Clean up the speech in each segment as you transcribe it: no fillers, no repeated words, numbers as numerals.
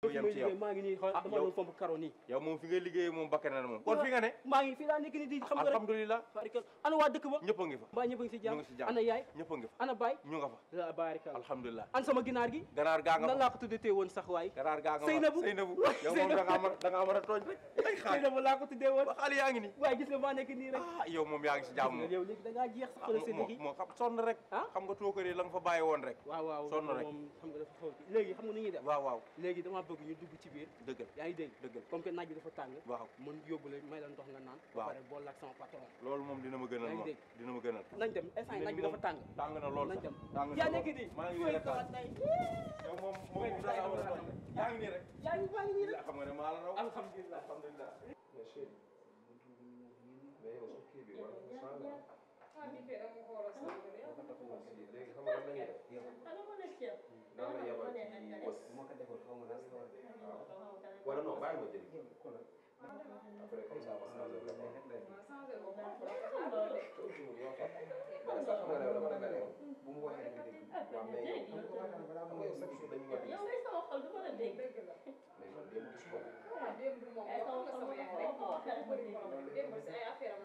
yem ci yow maa ngi nii xool dama doon fomp karo nii yow moom fi nga liggéeyee moom bakke na moom kon fi nga ne maa ngi fii laa nekk ni di xam nga rek alhamdulilah barikal ana waa dëkk ba ñëpp a ngi fa mbaa ñëpp a ngi si ñu ngi si jàmm jàmm ana yaay ñëpp a ngi fa ana baay ñu nga fa barikal alhamdulilah an sama ginaar gi ganaar gaa nga nan laa ko tuddee woon sax waay ganaar gaa nga Seynabou Seynabou yow moom da ngaa mën a tooñ rek ay xaar Seynabou laa ko tuddee woon xaal yaa ngi nii waaye gis nga maa nekk nii rek yow moom yaa ngi si jàmm moom yow léegi da ngaa jeex sax xoolal seen liggéey moo xam sonn rek xam nga tookëree la nga fa bàyyi woon rek waaw sonn rek moom xam nga dafa xaw léegi xam nga ni ñuy def waaw léegi dama bëgg ñu dugg ci biir dëggal yaa ngi dégg dëggal comme que naaj bi dafa tàng waaw mën yóbbu la may la ndox nga naan ba pare boole ak sama patron loolu moom dina ma gënal moom dina ma gënal nañ dem instant naaj bi dafa tàng tàng na lool nañ dem tàng na yaa nekk nii maa ngi nii rek yow moom da ngaa war a tooñ yaa ngi nii rek maa ngi nii rek xam nga ne maa la raw alhamdulilah alhamdulilah mais yow sa kii bi war na changé léegi xam nga lan la ñuy def naa la yebal ci bës waaw wala non bàyyi ma jël après comme ça ma changé la mais sax xam nga ne dama la mere woon bu mu waxee nga dégg waaw mais yow xam nga yow chaque jour dañuy wax yow ngay sama xol du ma la dégg. mais man démb gis ko ay sama xol mu nekk rek koo waxee rek ma dégg.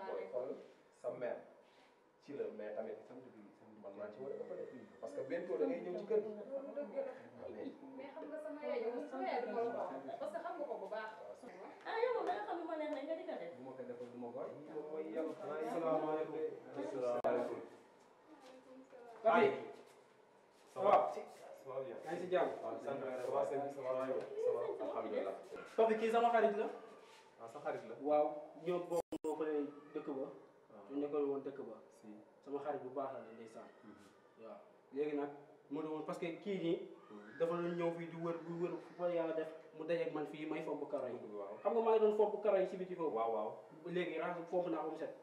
booy xool sa mère ci la mais tamit man maa ci war a ëppale parce que bientôt da ngay ñëw ci kër gi. mais xam nga sama yaay yow sama yaay du ma la ko parce que xam nga ko bu baax. ah yow moom da nga xam lu ma neex rek nga di ko def. bu ma ko defal du ma koy. moom mooy yàlla. salaamaaleykum. asalaamaaleykum. Papi. ça va. ça va bien. yaa ngi si jàmm. waaw sant nañu ça va sëñ bi ça va alhamdulilah. Papi kii sama xarit la. ah sa xarit la. waaw ñoom boobu moo fa dëkk ba. ñu nekkoon woon dëkk ba. si sama xarit bu baax la de ndeysaan. waaw léegi nag mu doon parce que kii nii. dafa doon ñëw fii di wër fu ko yàlla def mu dajeeg man fii may fomp karo yi. waaw xam nga maa ngi doon fomp karo yi si biti foofu. waaw waaw. léegi raxas fomp naa ko mu set.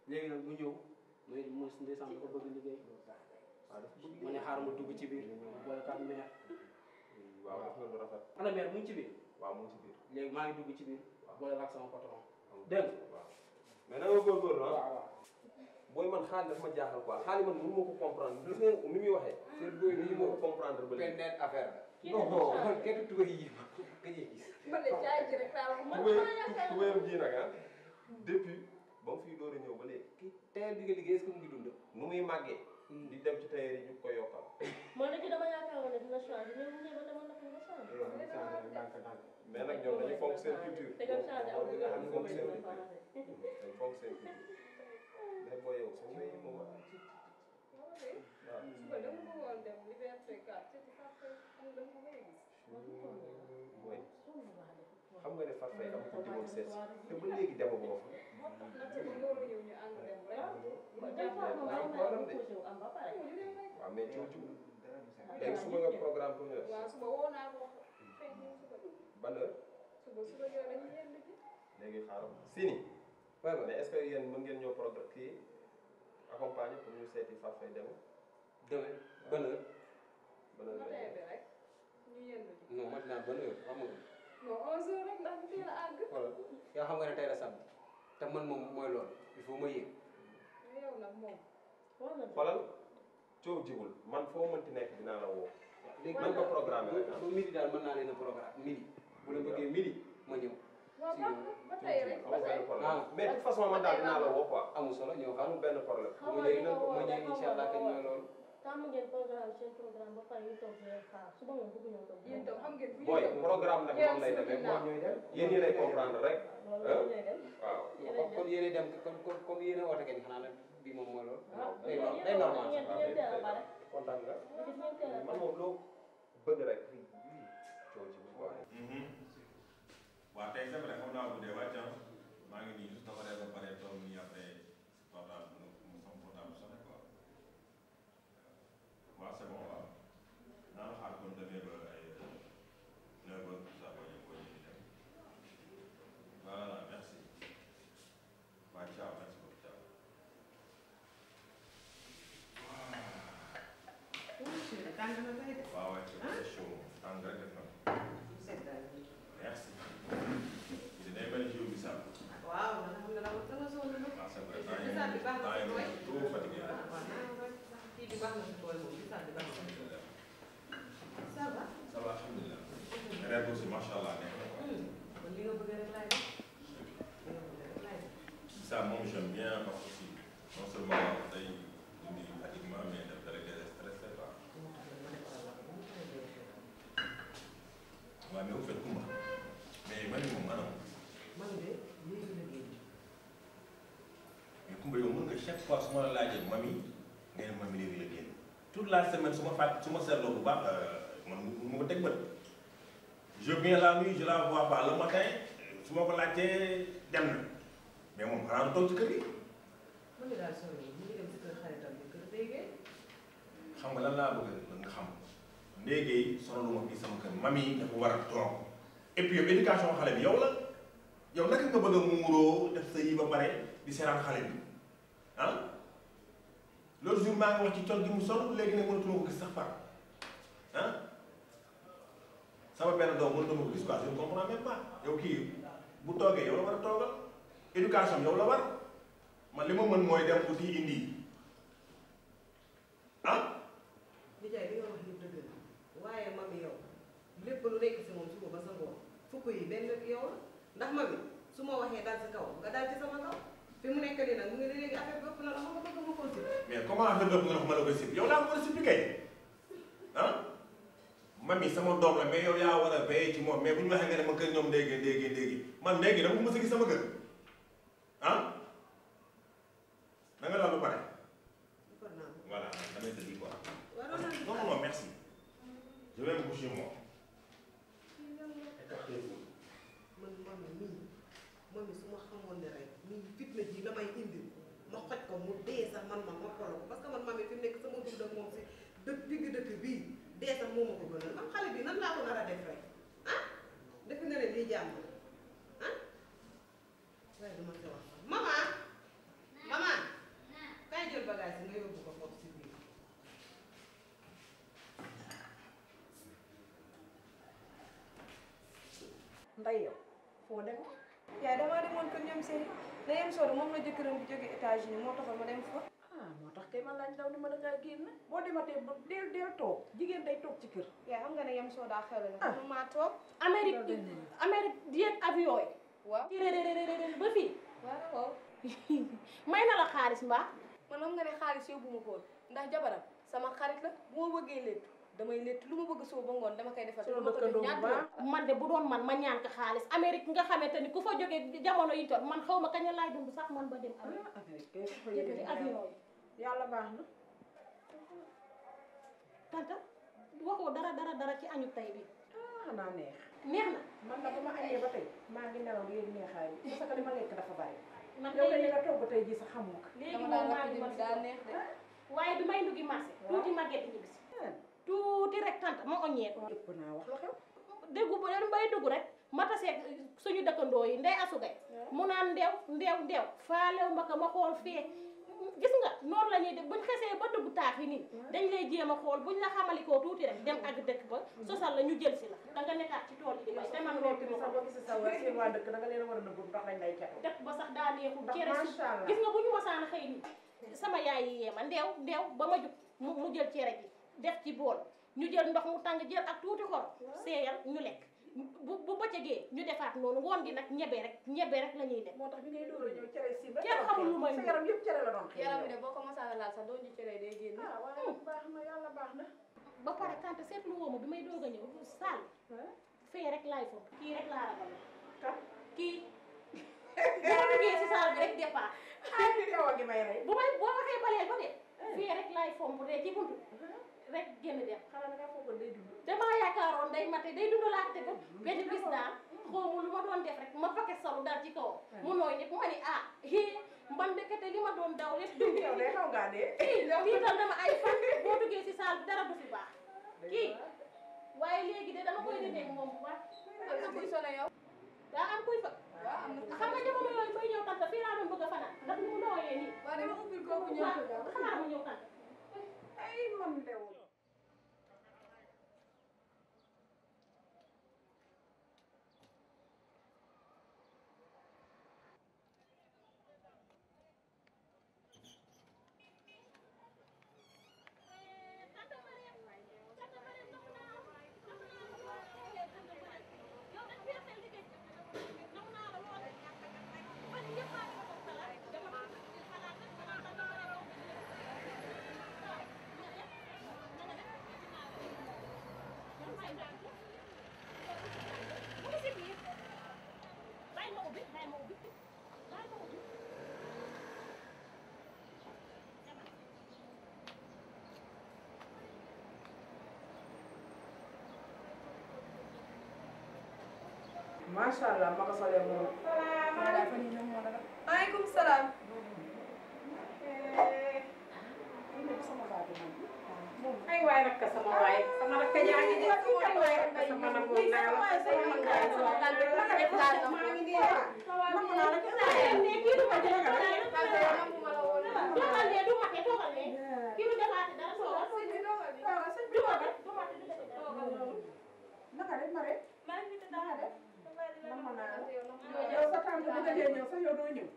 léegi nag mu ñëw mu ndeysaan dafa bëgg liggéey. waaw dafa bëgg ma ne xaaral ma dugg ci biir. boole kaat meer. waaw dafa lu rafet. ana meer mu ngi ci biir. waaw mu ngi ci biir. léegi maa ngi dugg ci biir. boole ak sama patron. dégg nga. waaw mais na nga góorgóorlu ah. waaw waaw. booy man xaalis dafa ma jaaxal quoi xaalis man mënu ma ko comprendre gis nga ni muy waxee. te booy mënu ma ko comprendre ba léegi. benn affaire la. non non man kenn tubaab yi ma ka ñuy gis. man de jaay ji rek daal man tubéyam ji nag ah depuis ba mu fiy door a ñëw ba léegi. kii tayal bi nga liggéey est-ce que mu ngi dund. nu muy màggee. di dem ci tailleur yi ñu ko yokkal. man léegi dama yaakaaroon ne dina changé mais bu ñëwee ba dama ndax dina changé. mais nag ñoom dañuy fonk seen culture. te nga changé aw bi nga xam ne moom dañu fonk seen culture. mais boo yow soo ñëwee moom waaw. suba dama bëggoon dem Liberté 4 ci Fatou xam nga dama koy gis. mooy xam nga ne Fatou Faye dama ko demoon seet si te ba léegi dema boo fa. nag ci loolu ñëw ñu ànd dem rek. ba des fois moom ay may proposé wu am ba pare. waaw mais coow ci léegi suba nga programme pour ñu def. waaw suba woo naa ko fekk ñu suba. ban heure. suba ñëw dañuy yenn ji. léegi xaaral Sini. mais est-ce que yéen mën ngeen ñëw programme kii accompagner pour ñu seeti Fatou Faye dem. demain ban heure. ban heure matin bi rek ñu yenn ji. non maintenant ban heure xam nga. non 11h rek ndax ñu teel a àgg. xoolal yow xam nga ne tey la samedi te man moom mooy loolu il faut ma yéeg. mais yow nag moom. xoolal coow jibul man foo mënti nekk dinaa la woo. léegi nañ ko programme rek ba midi daal mën naa leen a programme midi bu la bëggee midi ma ñëw. waaw ba tey rek ba tey. mais de toute façon man daal dinaa la woo quoi. amul solo ñëw xam amul benn problème. xam ma ñëw incha allah kañ mooy loolu. tàmm ngeen programme seen programme ba pare ñu toog di leen xaar suba moom bëgg ñoo toog. yéen itam xam ngeen bu booy programme nag moom lay demee ñooy dem. yéen ñi lay comprendre rek. loolu ñooy dem. waaw. kon yéen dem kon comme yéen a woote kañ xanaa nag bii moom mooy loolu. yéen day normal ngeen ngeen teel a pare. kontaan nga. gis ngeen teel a man moom loo bëgg rek fii coow jibul quoi. waaw tey c'est vrai xam naa bu dee wàcc maa ngi nii juste dafa dee ba pare toog nii après portable mu sama portable sonné quoi waaw c'est bon waaw naa la xaar kon demee ba ay 9 heures tout ça boo ñëwee di dem voilà merci waaw ciao merci beaucoup ciao. waaw waaw c'est chaud tàng rek def na merci. day mel ni jiw bi sax. waaw man xam nga dama sonn nag. ah c'est vrai bisaab bi baax na si tooy. trop fatigué. waaw kii bi baax na si tooy moom bisaab bi baax na si tooy. ça va. ça va alhamdulilah. ren aussi macha allah neex na quoi. kon li nga bëgg rek laay def li nga bëgg rek laay def. Ça moom j'aime bien parce que aussi non seulement day indi fatiguement mais daf da lay déstressé quoi. moo tax nag ma defaral la ko ba mu paree dee xew. waaw mais au fait Kumba mais man moom anam man de léegi la génn. mais Kumba yow mën nga chaque fois su ma la laajee mami nga ne mami léegi la génn toute la semaine su ma fàtt su ma seetloo bu baax man mu ko teg bët je viens la nuit je la vois pas le matin su ma ko laajtee dem na mais moom xanaa du toog ci kër gi. man de daal sori ñu ngi dem si kër xaritam bi kër déggee. xam nga lan laa bëgg nga xam léegi sonaluma fii sama kër mami dafa war a toog et puis yow éducation xale bi yow la yow naka nga bëgg a muuroo def sa yi ba pare di seeraan xale bi ah l'autre jour maa ngi wax ci col gi mu sol léegi nag mënatuma ko gis sax far ah sama benn doom mënatuma ko gis quoi je ne comprends même pas yow kii bu toogee yow la war a toogal éducation yow la war man li ma mën mooy dem uti indi ah. Nijaay li nga wax yëpp dëgg la waaye mami yow lépp lu nekk si moom suba ba sa ngoon fukk yi benn yow la ndax mami su ma waxee daal si kaw nga daal ci sama kaw fi mu nekk nii nag mu ngi léegi affaire bopp na la ma bëgg ma continuer. mais comment affaire bopp nga wax ma la koy sib yow laa ko war a sibbi kay ah mami sama doom la mais yow yaa war a veiller ci moom mais bu ñu waxee nga ne ma kër ñoom ndéegi man ndéegi dama ko mës a gis sama kër ah da nga daal ba pare. defar naa ko. voilà damay tëddi quoi. waaw loolu non non merci je vais me coucher moi. man mami su ma xamoon ne rek nii fitna ji la may indi ma xoj ko mu dee sax man ma xool ko parce que man mami fi mu nekk sama dugub ak moom si digg dëkk bii dee sax moo ma ko gënal man xale bi nan laa ko nar a def rek ah defe nga ne lii jàmm ah waaye dama ko wax maman kaay jël bagage yi nga yóbbu ko foofu si biir. nday yow foo dem yaay damaa demoon kër ñoom seen na yem solo moom la jëkkëram bi jóge États-Unis moo taxoon ma dem fa moo tax kay man laaj daw ni ma da ngaa génn boo dematee ba deel toog jigéen day toog ci kër. yaay xam nga ne yem soo daa xew la ne maa toog Amérique yéeg avion yi. waaw ba fii. waaw may na la xaalis mbaa. man xam nga ne xaalis yóbbu ma ko ndax jabaram sama xarit la bu ma bëggee léttu damay léttu lu ma bëgg soo ba ngoon dama koy defal man de bu doon man ma ñaan ko xaalis Amérique nga xamante ni ku fa jógee jamono yi toll man xaw ma kañ laay dund sax man ba dem Amérique avion yi yàlla baax na. tanta waxoo dara ci añu tay bi xanaa neex. neex na man na ba ma añee ba tey maa ngi nelaw léegi neexaay bi parce que li ma lekk dafa bari. man yow de li nga togg tey jii sax xamu ko. léegi moom maa ngi daa neex de waaye bi may nduggi marché tuuti màgget ñi bis tuuti rek tante ma oññeeku ëpp naa wax la xew. déggu ba leen bay dugg rek ma taseeg suñu dëkkandoo yi ndey asugay mu naan ndeew faalew ma ko ma xool fee gis nga noonu la ñuy def buñ xesee ba dugg taax yi nii dañ lay jéem a xool buñ la xamalikoo tuuti rek dem ak dëkk ba sosal la ñu jël si la da nga nekkaat ci tool yi di bay te man loolu bi sax boo gisee sa waa seen waa dëkk da nga leen a war a nëbbu ndax dañ lay catu. dëkk ba sax daa neexul cere si macha allah gis nga bu ñu mosaan a xëy nii sama yaay yi yee ma ndeew ba ma jug mu jël cere ji def ci bool ñu jël ndox mu tàng jël ak tuuti xor seeyal ñu lekk bu bëccëgee ñu defaat noonu ngoon gi nag ñebe rek la ñuy def moo tax bi ngay door a ñëw cere si ba kenn xamul lu may sa yaram yëpp cere la doon xëy yaram bi de boo ko mosaan a laal sax doo ñu cere day génn waaye baax na yàlla baax na. ba pare tante seetlu woo ma bi may doog a ñëw saal fee rek laay foofu kii rek laa ragal kan kii boo duggee si saal bi rek départ ay li kaw a gi may rey. boo waxee balee ba de fee rek laay fomp de ci buntu rek génn dem xanaa da ngaa foogoon day dund. damaa yaakaaroon day mate day dund laajte ko benn bis daal xawma lu ma doon def rek ma paquet solu daal ci kaw mu nooy nit ma ni man ndekete li ma doon daw lépp dund yow de xaw ngaa dee. kii tal dama ay fan boo duggee si saal bi dara du fi baax kii waaye léegi de dama koy defee moom bu baax am na kuy sone yow daa am kuy fa xam nga jamono yooyu bay ñëw tante fii laa doon bëgg a fanaan ndax ni mu nooyee nii waaw dama ubbil kooku ñëw xanaa ma ñëw tante ay man deewul. Tante Mariam macha allah ma ko solee moom. maaleykum salaam. ay waay rakk sama waay sama rakk yaa ngi nii ay waay rakk sama nag moom naa la sama man gaa yi sama tànn bi naka def daal maa ngi nii nam naa la ne kii du ma def toogal ne du ma ke toogal ne kii du defaate dara toogal du ma def naka def ma rek naka def nam naa la yow sa tànn bu dajee ñëw sax yow doo ñëw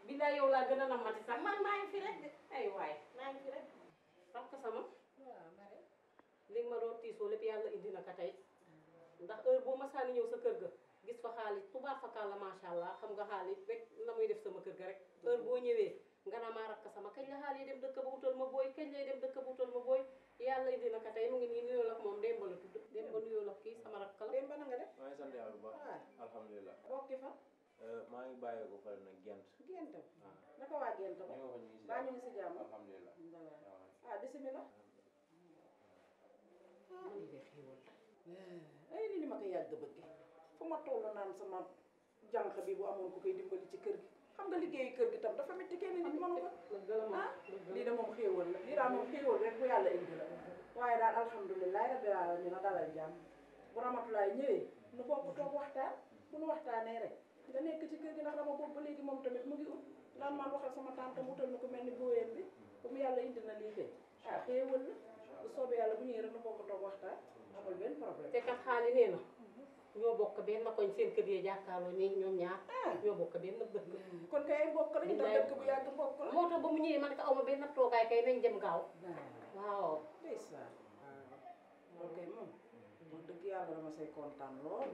billaay yow laa gën a namati sax man maa ngi fi rek de ay waay maa ngi fi rek rakk sama li ma doon tiisoo lépp yàlla indi na ka tey ndax heure boo masaani ñëw sa kër ga gis fa xaalis tubaab fa kàlla macha allah xam nga xaalis rek na muy def sama kër ga rek heure boo ñëwee nga naa maa rakk sama kañ la xaalis dem dëkk ba utal ma booy kañ lay dem dëkk ba utal ma booy yàlla indi na ka tey mu ngi nii nuyoo ak moom Demba la tudd Demba nuyoo ak kii sama rakk la Demba na nga def maa ngi sant yàlla bu baax alhamdulilah bokki fa maa ngi bàyyi ko fële nag gent gentam naka waa gent ba baa ñu ngi si jàmm alhamdulilah bismillah man de xéewal ay li ma ko yàgg bëgge fu ma toll naan sama jànq bi bu amoon ku koy dimbali ci kër gi xam nga liggéeyu kër gi tam dafa métti kenn nit mënu ko lii de moom xéewal la lii daal moom xéewal rek bu yàlla indi la waaye daal alhamdulilah rabbil alamin na dalal jàmm bu Ramatulaay ñëwee nu bokk toog waxtaan bu nu waxtaanee rek nga nekk ci kër gi ndax dama boobu ba léegi moom tamit mu ngi ut naan maan waxal sama tante mu utal na ko mel ni booyam bi comme yàlla indi na lii kay xéewal la bu soobee yàlla bu ñëwee rek nu bokk toog waxtaan amul benn problème te kat xaali nee na ñoo bokk benn koñ seen kër yi jàkkaarloo nii ñoom ñaar ñoo bokk benn dëkk kon kay bokk lañu tax dëkk bu yàgg bokk la moo tax ba mu ñëwee man ko aw ma benn toogaay kay nañ dem gaaw waaw ndeysaan loolu kay moom wax dëgg yàlla dama say kontaan lool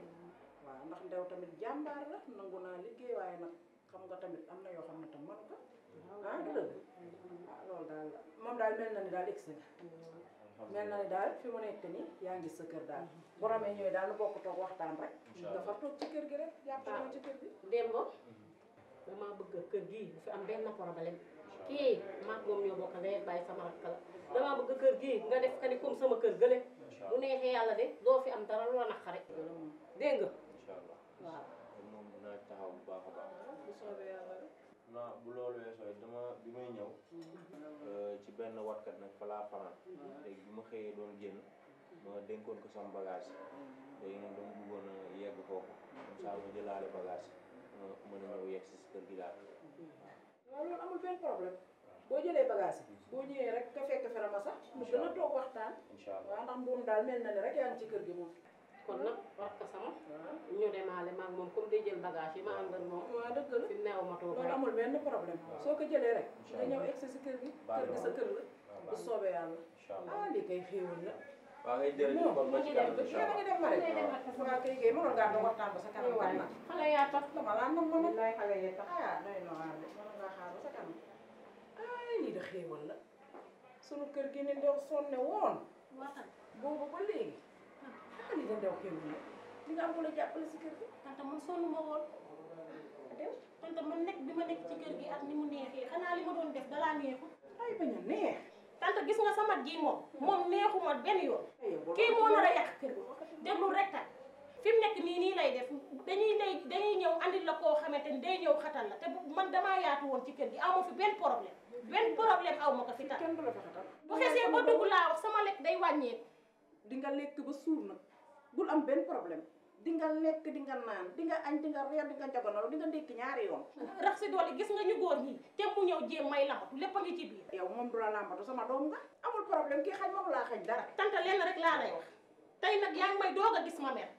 waaw ndax ndew tamit jàmbaar la nangu naa liggéey waaye nag xam nga tamit am na yoo xam ne tam manu ko du dëgg loolu daal moom daal mel na ni daal egsi nga mel na ni daal fi mu nekk nii yaa ngi sa kër daal bu ramee ñëwee daal lu bokk toog waxtaan rek dafa toog ci kër gi rek jàppale ci kër gi Demba damaa bëgg kër gii bu fi am benn problème kii maag moom ñoo bokk ndey bàyyi sama rakk la damaa bëgg kër gii nga def ka ni comme sama kër gële bu neexee yàlla de doo fi am dara lu la naqare dégg nga waaw moom dinaa taxaw bu baax a baax bu soobee yàlla rek non bu loolu weesoo dama bi may ñëw ci benn watkat nag fa laa fanaan léegi bi ma xëyee doon génn ma dénkoon ko sama bagage léegi nag dama bëggoon a yegg foofu comme ça ma jëlaale bagage mën a ñëw yegg si kër gi daal waaw loolu amul benn problème boo jëlee bagage yi boo ñëwee rek ka fekk fera ma sax mu gën a toog waxtaan waaw ndax moom daal mel na ni rek yaa ngi ci kër gi moom kon nag wax ka sama ñu demaale maag moom comme day jël bagage yi ma àndal moom waaw dëgg la fi neew ma toog loolu amul benn problème soo ko jëlee rek nga ñëw egsi si kër gi kër gi sa kër la bu soobee yàlla lii kay xéewal la waaw kay jërëjëf kon ba ci kanam incha allah ngi dem ma rek waaw kay kay mënoon ngaa doon waxtaan ba sa kanam kan nag xale yaa tax dama laa nam ma nag xale yaa tax doy na waar de mënoon ngaa xaar ba sa kanam lii de xéewal la sunu kër gi ni ndew sonne woon boobu ba léegi lii de ndew xéewal la li nga am ko la jàppale si kër gi tante man sonn ma woon dem tante man nekk bi ma nekk ci kër gi ak ni mu neexee xanaa li ma doon def dalaa neexu ay bañ a neex tante gis nga sama ji moom neexuma benn yoon kii moo nar a yàq kër gi déglu rek tam fi mu nekk nii lay def dañuy ñëw andil la koo xamante ni day ñëw xatal la te man damaa yaatu woon ci kër gi amoo fi benn problème aw ma ko fi tax kenn du la fi xatal bu xesee ba dugg laa wax sama lekk day wàññeeku di nga lekk ba suur nag bul am benn problème di nga lekk di nga naan di nga añ di nga reer di nga njaboonal di nga ndékki ñaari yoon rax si doole gis nga ñu góor ñi te mu ñëw jéem may lambatu lépp a ngi ci biir yow moom du la lambatu sama doom nga amul problème kii xañ moom laa xañ dara tante lenn rek laa lay wax tey nag yaa ngi may doog a gis ma mer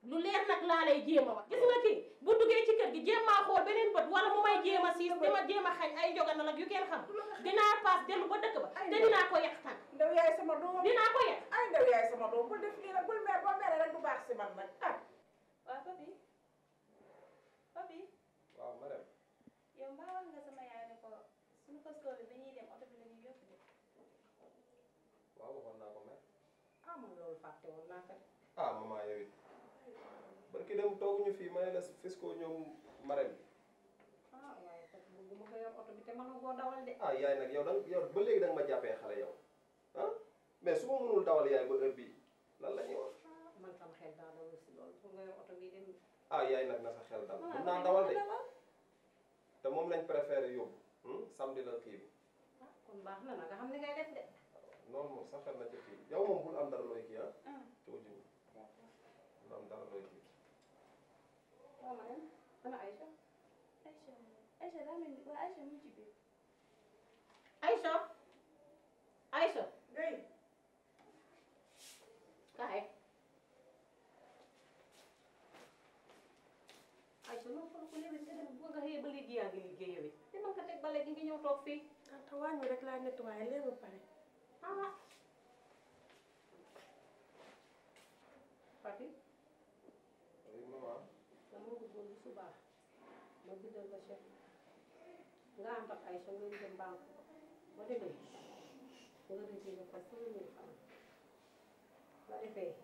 lu leer nag laa lay jéem a wax gis nga kii bu duggee ci kër gi jéem maa xool beneen bët wala mu may jéem a siis dama jéem a xañ ay njoganal ak yu kenn xam dinaa paas dellu ba dëkk ba te dinaa ko yàq tànk ndew yaay sama doom dinaa ko yàq ay ndew yaay sama doom bul def lii nag bul mer ba mere rek du baax si man nag waaw papi waaw madame yow mbaa wax nga sama yaay ne ko suñu postole bi dañuy dem oto bi la ñuy yóbbu de fàtte woon naa ko de. ah maman yow it barki dem tooguñu fii ma ne la Fisco ñoom Marème bi. ah waaye kat bëgguma ko yor oto bi te mënu koo dawal de. ah yaay nag yow da yow ba léegi da nga ma jàppee xale yow ah mais su ma mënul dawal yaay ba heure bii lan la ñuy wax. man sama xel daa dawal si loolu pour nga yor oto bi dem. ah yaay nag na sa xel dal mun naa dawal de te moom lañ préféré yóbbu samedi la kii bi. ah kon baax na nga xam ne ngay def de. noonu moom sa xel na ca kii yow moom bul am dara looy kii ah. tuuti bul am dara looy kii. waaw ma dem ana Aïcha. Aïcha daa mel ni waa Aïcha mu ngi ci biir. Aïcha Aïcha Guèye. kaay Aïcha noonu fa ko léegi nga dem boo nga xëyee ba léegi yaa ngi liggéey yow it demal nga teg ba léegi nga ñëw toog fii. ah te waañ bi rek laa nettoyé léegi ba pare. ah Fatou oui maman. dama bëggoon bu subaa ma bindal la chèque nga ànd ak Aïcha ngeen dem banque ba demee nga retiré fa 5000 francs la defee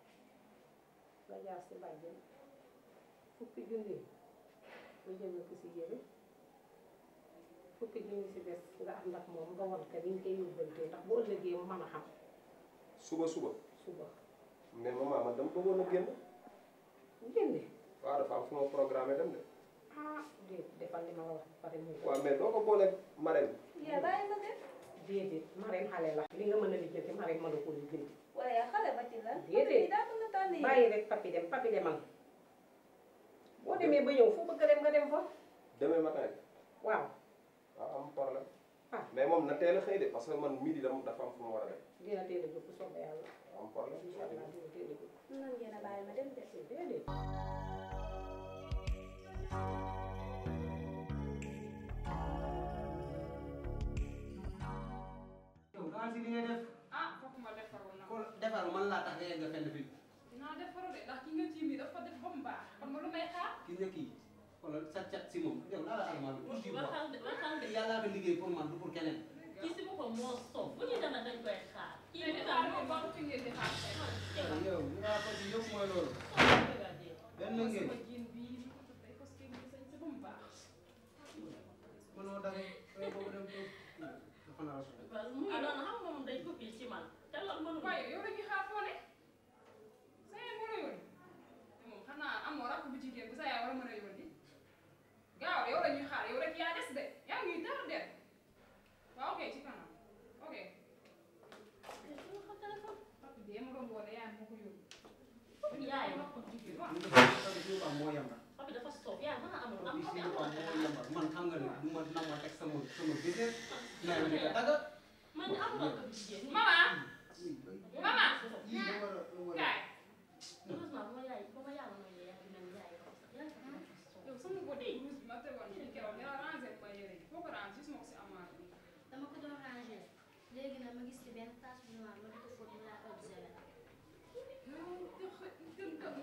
nga jaar si bàjjen fukki junni nga jënd ko si yére fukki junni si des nga ànd ak moom nga wan ka ni nga koy yóbbantee ndax bu ëllëgee mu mën a xam suba. suba. mais maman man dama bëggoon a génn. génne. waaw dafa am fu ma programmé dem de. ah déet defal li ma la wax pare mu. waaw mais doo ko booleeg Marème. yaa bàyyi ma dem. déedéet Marème xale la. li nga mën a lijjanti Marème mën a ko lijjanti. waaye xale ba ci lan. déedéet daa mën a tànn bàyyi rek papi demal boo demee ba ñëw foo bëgg a dem nga dem fa. demain matin. waaw. waaw am problème. ah mais moom na teel a xëy de parce que man midi dafa am fu mu war a dem. dina teel a jóg bu soobee yàlla. am problème. incha allah dina teel a jóg. nan ngeen a bàyyi ma dem de. déedéet. yow da nga si li ngay def. ah foog ma defaru na. kon defaru man laa tax nga yegg fenn fii. dinaa defaru de ndax ki nga ci mi dafa def ba mu baax xam nga lu may xaar. ki nga kii xoolal sa cat si moom yow laa la almal pour di wax waxal de yàllaa ko liggéey pour man du pour keneen. kii si boppam moo soof bu ñu demee dañ koy xaar. kii te di xaar moom ba fi ngeen di xaar tey. yow li nga ko ci yëpp mooy loolu. benn ngeen sama jiin bii lu ko tuddee costume bi sañ si ba mu baax. mënoo dara yow boobu dem toog dafa naa la waaw mu ngi doon xam moom dañ ko kii ci man te loolu mënul. waaye yow la ñuy xaar foo ne. sa yaay moo la yónni. te moom xanaa amoo rakk bu jigéen bu sa yaay war a mën a yónni. gaaw yow la ñuy xaar yow rek yaa des de yaa ngi tardé. waaw ok ci kanam ok. papi de ma doon boole yaay moo ko yónni. yaay ma ko jigéen waaw. moo yamba. papi dafa soof yaay mën a amul am papi papi si amul moo yamba man xam nga ne du ma nangu ma teg sama business. nee na ko tagga. man ni amul ko jigéen ñi. maman maman yii da war a kaay. heureusement ba ma yaay mooy yaay bi mel yaay ko sax yaay ko yow sama body rouge bi ma tegoon fii keroog nga rangé ma yére yi foo ko rangé gis ma ko si amaat bi. dama ko doon rangé léegi nag ma gis ci benn tache bu noir ma di ko fóot mu laa eau de javel.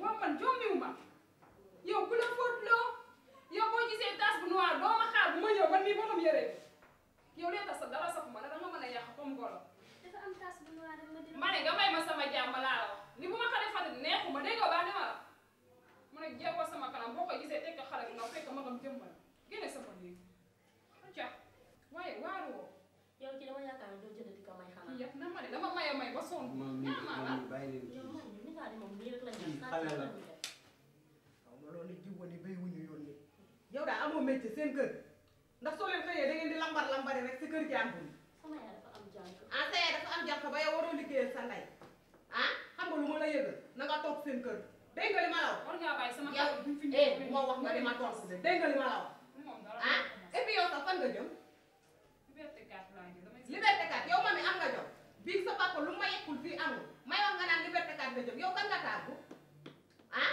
waaw man jommiwu ma yow bu la fóotloo yow boo gisee tache bu noir doo ma xaar bu ma ñëw man mii borom yére bi yow lee tax sa dara sax ma ne danga mën a yàq comme golo. dafa am tache bu noir rek ma di. ma ne nga may ma sama jàmm laa la wax ni bu ma xale fàtte neexuma dégg nga baax ne ma la mu ne jéego sama kanam boo ko gisee tekk xale bi ndaw fekk ma xam jëmbal génne sama néeg ca waaye waaru woo yow ci dama yaakaar ne doo jëndati ko may xanaa. yëpp na ma ne dama maye may ba sonn ñaamaa la bàyyi leen yow man mi daal di moom nii rek la ñu kii xale la. waaw ma loolu jiwani béy wuñu yónni yow daal amoo métier seen kër ndax soo leen xëyee da ngeen di lambar lambari rek si kër jàmbur sama yaay dafa am jàng. ah sa yaay dafa am jànq ba yow waroo liggéeyal sa ndey ah xam nga lu ma la yëgal na nga toog seen kër dégg nga li ma la wax. war ngaa bàyyi sama yow xale bi fi bu ma wax nga di ma toog de dégg nga li ma la wax moom dara ah et puis yow sax fan nga jëm liberté 4 laa jël damay liberté 4 yow mami am nga jom bii sa papa lu ma yekkul fii amul may wax nga naan liberté 4 nga jëm yow kan nga tàggu ah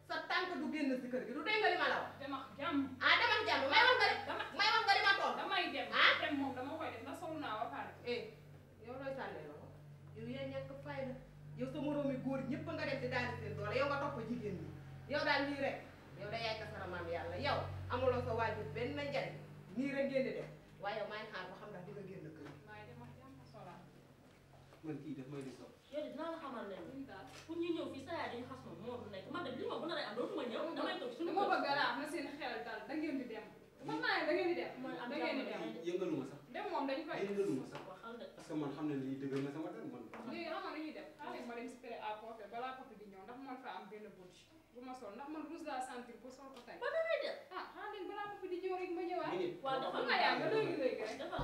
sa tànk du génn si kër gi du dégg nga li ma la wax dem ak jàmm ah dem ak jàmm may wax nga di ma toog damay dem ah dem moom dama koy def na solu naa ba pare yow looy sànnee loxo yow yaa ñàkk fayda yow sa moroomi góor ñëpp nga dem di daal seen doole yow nga topp jigéen ñi yow daal nii rek yow da yaay kasara maam yàlla yow amuloo sa waajur benn njariñ nii rek ngeen di def waaye yow maa ngi xaar ba xam ndax di nga génn kër maay dem ak jàmm solaa man kii daf may di sopp. yow dinaa la xamal ne pour ñu ñëw fii sa yaay dañu xas moom moo du nekk man de li ma bu naree am dootuma ñëw damay toog suñu dama bëgg a na seen xel dal da ngeen di dem man naa ne da ngeen di dem da ngeen di dem yëngaluma sax dem moom dañ koy yëngaluma sax parce que man xam ne lii dëggal na sama der man léegi xam nga lu ñuy def xaaral ma dem si prêt à porter balaa papi di ñëw ndax man fa am benn bouche bu ma sol ndax man rouge laa sentir pour sol ko tey ba damay dem ah xaaral balaa papi di ñëw rek ma ñëwaat waaw dafa nga yàgg léegi léegi rek dafa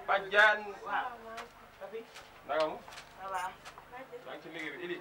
Badiane. waaw. naka mu. ça va. maa ngi ci liggéey bi Idi.